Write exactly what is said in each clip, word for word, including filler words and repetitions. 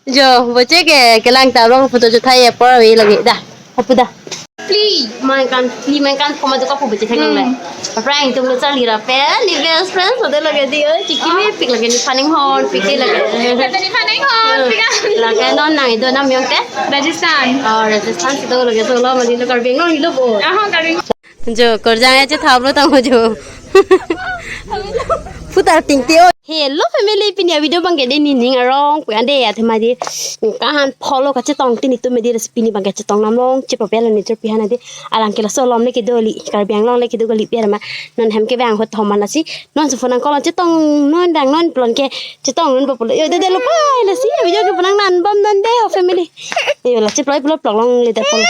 Jo, boche ke kelang ta rong photo jo thai apor ave lagi dah. Apu dah. Pli, main kan, pli main kan koma duka pu boche thek nang le. Hmm. Aphrang tum lo charli ra pen, ni best friend, so de lagi di, oi, chikimepik lagi ni phan inghonpik di lagi. Kata ni phan inghon, hmm, pik ah. Lagi non nang ido nam yong te? Rajasthan. Oh, Rajasthan si do lagi so lo mali lo Karbi Anglong hilo bo. Aha, Karbi Anglong. Jo, korjang ya chetha lo tang jo. Putar ting ti o. Hello family, pini a-video abang ke de nining arong pu ande ya thema di. Kahan polo kachetong tin itum medi res pini abang ke chetong nam long chepa pela ni cherpi hana di. Alang ke laso lom le kedo li, Karbi Anglong le kedo kali pi ma. Non hem ke bang hot thom mana si. Non su phone call chetong non bang non plon ke chetong non pa polo. Yo de de lo pai la si a-video ke panang nan bom non de ho family. Yo la cheploi polo plok long le de polo.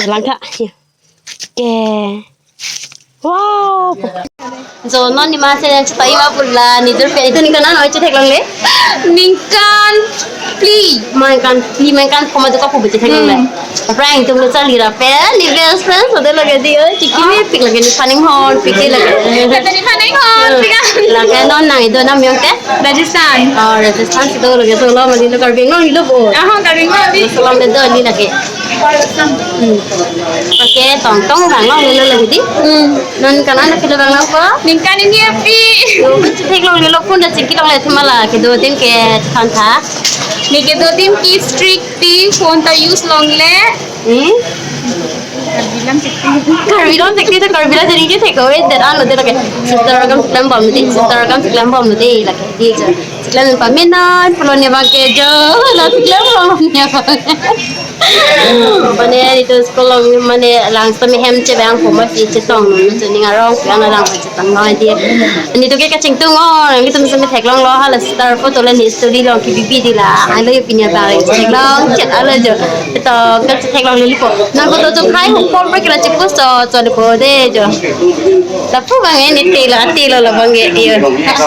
Yo lang kha. Yo. Ke. Wow. Jo non ni ma se chetoi ma pula ni dur pe itu ni kanan oi chetheklongle. Ningkan pli. Main kan pli main kan koma duka pu boche theklongle. Hmm. Aphrang tum lo charli ra pen, ni best friend, so de lagi di, oi, chikimepik lagi ni phan inghonpik di lagi. Kata ni phan inghon, hmm, pik ah. Lagi non nang ido nam yong te? Rajasthan. Oh, Rajasthan si do lagi so lo mali lo Karbi Anglong hilo bo. Aha, Karbi Anglong di. So lo le do ni lagi. Hmm. Pakai tong tong bang long lelo lagi di. Hmm. Non kanan na kilo bang long ko? Ningkan ini api. Yo, chetheklongle lo phone da chingkilongle thema la kedo adim ke than tha. Ni kedo adim ke strict ti phone ta use longle. Hmm? Karbi Anglong thek ti, Karbi Anglong thek ti, Karbi Anglong thek ti, thek oi, der ano der ke. Sister agam klem bom di, sister agam klem bom di lagi. Di jo. Klem pamenan, pulo ne bang ke jo, la klem bom ne bang. Mane itu school long mane lang sami hem chebang pu ma si chetong, chetong ning arong, yang lang chetong no di. Ni to ke kachingtung o, nang itum sami theklong lo, hala star photo le ni story long ke bibi di la. Alo yo pinya ta theklong, chet alo jo. To ke theklongle po. Nang photo to khai hum pom pe kela chipus to, to le po de jo. Lapu bang e ni telo, telo labang e, iyo.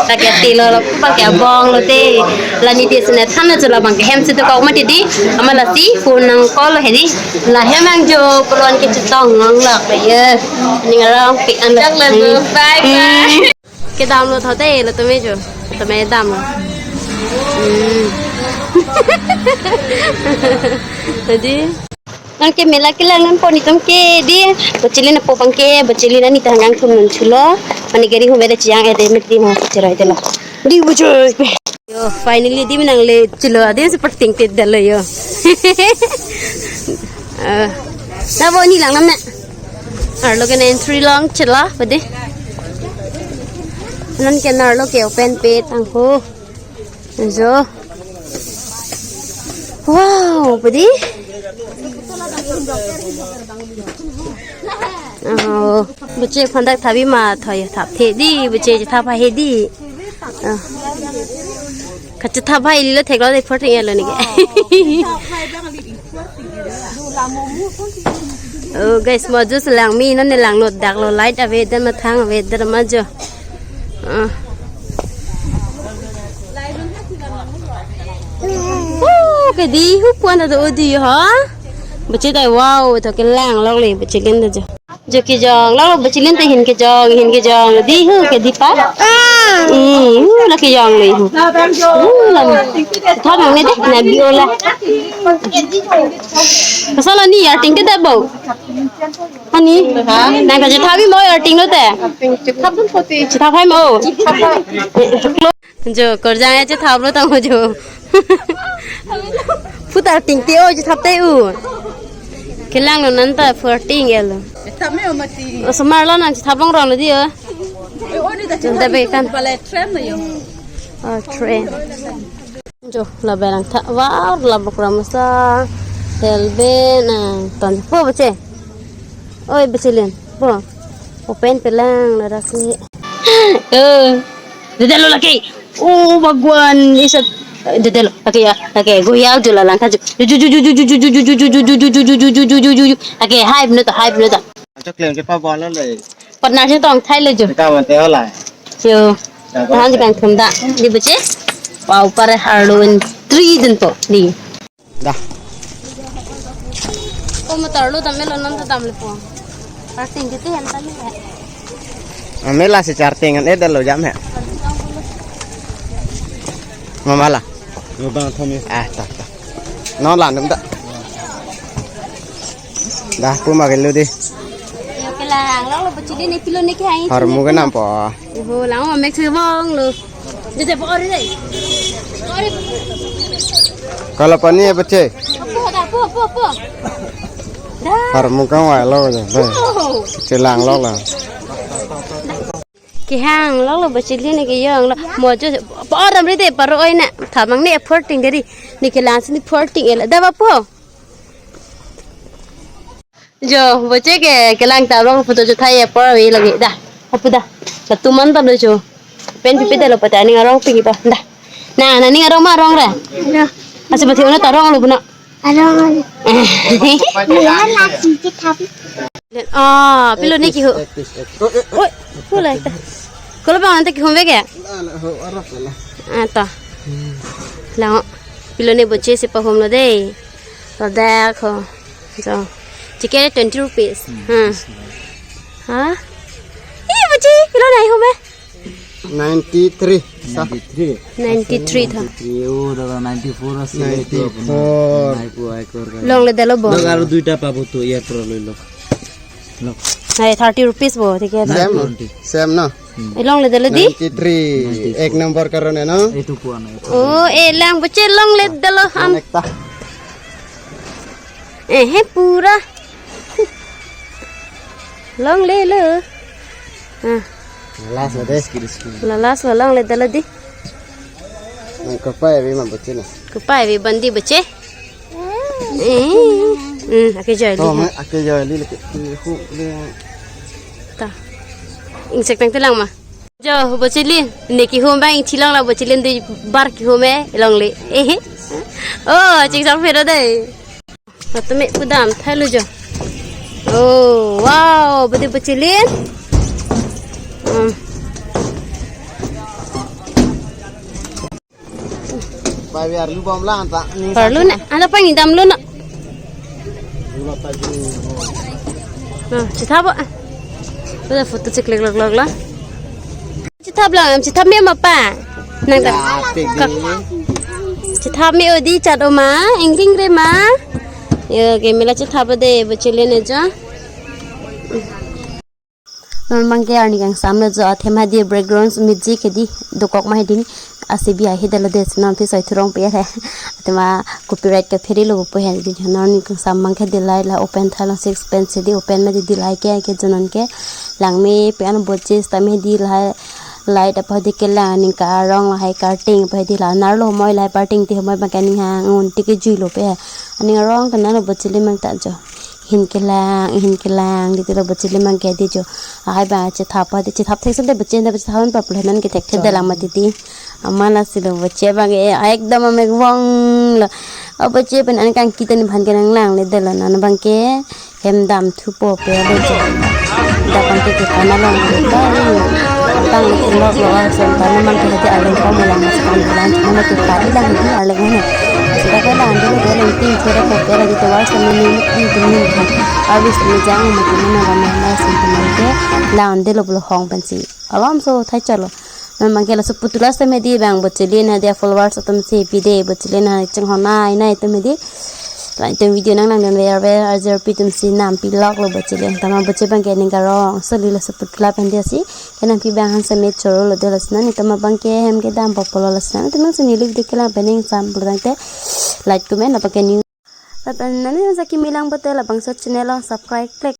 Lake telo lapu bang ke abong lo te. La ni ti sene than na jo labang ke hem si dokok mati di. Ama la si phone nang call he di. La hem ang jo pulo ke chetong nang lak ye. Ning arong pi an la. Chak la jo. Hmm. Bye bye. Hmm. Kedam lo tha te lo tame jo. Tame dam lo. Hmm. Tadi. Nang ke mela kelang nang pon itum ke di, bochilin apo bang ke, bochilin ani ta hangang thum nun chulo, mane gari hum ere chiang ere met di ma cherai de lo. Di bochoi. Yo, finally di menang le chulo, adi si perting tit de lo yo. Eh, na bo ni lang nam na. Arlo ke entry long chela, bade. Nan ke narlo ke open pe tang ho. Jo. Wow, badi. Oh, boche phandak thabi ma thoi thap the di, boche thap he di. Oh. Kache thap hai lo thek lo de photo ya lo ni ke. Oh guys, mo juice lang mi non ne lang lo dak lo light ave dan ma thang ave dan ma jo. Ah. Oh, ke di hu puan ta do di ho. Bache tai wow to ke lang lok le bache ken da jo. Jo ke jong lo bache len ta hin ke jong hin ke jong di hu ke di pa. Hmm, hu la ke jong le hu. Hu la. Tha mang ne de na bi ola. Pasal ni ya ting ke da bo. Ani? Ha? Nang ta chethap mo arting lo te? Chethap dun poti. Chethap hai mo? Chethap hai. Jo, korjang ya chethap lo tang jo. Phu ta arting ti o chethap te u. Kelang lo nan ta phu arting ya lo. Chethap me o mati. O somar lo nang chethap long rong lo di o. E, o ni ta chethap. Pale train lo yo. Oh, train. Jo, la berang tha, wow, la bokra masa. Helbe na, ton, po bache. Oi, bache len, po. Open pelang, la rasi. Eh, dede lo laki. Oh, Bhagwan, isa, dede lo laki ya, laki, goya jo la lang tha jo. Ju, ju, ju. Laki, hype no to, hype no to. Chok klem ke pa bola le. Patna si tong thai le jo. Ka mate hola. Jo. Tahan jikang thum da. Di bache. Wow, pare harlo in three din po. Di. Da. Ko motor lo dam lo non ta dam le po. Parking kiti hem ta le. Amela si charting an edal lo jam he. Mamala. Lubang thom ya. Ah, ta, ta. Non la num ta. Dah, pu ma kelu di. Yo, kelang, long lo bocili ne pilo ne ke hai. Har mu ke nam po. Yo, lang ma mek se vong lo. Jese po ori dei. Ori. Kalau pani ya bocili. Apo, dah, apo, apo, apo. Dah. Har mu ke wai lo je. Oh. Chelang lo la. Kehang lo lo bocili ne keyong lo. Mo jo po dam ri dei paro oi na. Thamang ne afford ting deri. Ne kelang si ne afford ting ela. Dah ba po. Jo, bocili ke kelang ta rong photo jo thai apor wi lagi dah. Apu dah. Latu man ta lo jo. Pen pipi dah lo pata ning arong pigi pa. Dah. Na, na ning arong ma arong ra. Dah. Asa pati una ta rong lo buna. Arong. Lihat lagi kita. Ah, pilo ne kihu. Oi, pula ta. Kalau bang nanti kihum bek ya? Ah, ta. Lang, pilo ne bocili si pahum lo dei. Ladak ho. So, ticket twenty rupees. Hmm. Ha? Ih, bocili, pilo nai hum eh? Ninety-three. Sa. Ninety-three. Ninety-three tha. Ninety-three, oh, daga ninety-four ase. Ninety-four. Nai pu ai kor ka. Longle dalo bo. Daga aro duita pabo tu, ya pro lo lo. Lo. Hai, thirty rupees bo, ticket. Same, twenty. Same no? Hmm. Eh, longle dalo di? Ninety-three. Ninety-four. Ek number karone no? Itu puan itu. Oh, eh, lang bocili longle dalo ham. Connect ta. Eh, he pura. Longle lo. Ah. Last lo dei. Skill, skill. La last lo longle dalo di. Nang kopai avi ma bocili na. Kopai avi bandi bocili. Eh. Hmm, ake joi li. To, ma ake joi li lagi. Hu le. Ta. Insek tang telang ma. Jo, bocili, ne kihum bang, ingthi long la bocili dui bar kihum eh, longle. Eh. Oh, ching sang phero dei. Atme pudam, thai lo jo. Oh, wow, bodi bocili. Hmm. Pai biar lu bom lang ta. Parlu ne, ada pang idam lo na. Nah, chithap ba. Udah foto cheklek lok lok la. Chithap lang, chithap me ma pa. Nang ta. Ya, pik ka di. Chithap me odi chat oma, engking re ma. Yo, ke mela chithap dei, bocili ne jo. Non bangke arni kangsam lo jo, athe ma di background music ke di dokok ma hedi, asi bi ahi dalo dei, non pi soi thurong pe he. Athe ma copyright ke pheri lo po he di, non arni kangsam bangke di lai la open tha lo, six pen si di open ma di di lai ke, ke jo non ke lang me pe an bocili ta me di lai, light apa di kelang, ning karong lahai karting apa di la nar lo moi lahai parting ti moi bangke ning hang un ti ke jui lo pe he. Aning arong kana lo bocili mang ta jo. Hin kelang, hin kelang, di tilo bocili mang ke di jo. Ahai ba chethap pa di chethap thek sende bocili da bocili thawan pa pulo nan ke thek thek dalang ma titi. Amala silo bocili bang e, ekdom amek vong lo. O bocili pen an kang kita ni phan ke nang langle dalo nan bang ke hem dam thu po pe lo jo. Da bang ke kita na long ke ta ni. Tang ni lok lo ang sen pa na mang ke hadi alang pa mo lang mas kan lang. Mana ke pa ilang di alang mana. Sita ke lang dulu dia lang tin chora ko ke lagi tawar sama ni ni ni ni kan. Abis ni jang mati mana mana lah sentimen ke lang dulu belum hong pensi. Alam so thai chalo. Memang ke laso putula seme di bang bocili na dia followers atum si pide bocili na cheng honai nai tum di. Lain tum video nang nang dan ver ver arjer pi tum si nam pi lok lo bocili. Tama bocili bang ke ning karong seli laso putula pen dia si. Ke nang pi bang han seme choro lo de laso na ni tama bang ke hem ke dam pop lo laso na. Tum nang sini lik dik kelang pening sam pulang te like comment apa ke new. Lapen nani jaki milang bote labangso channel lo subscribe klik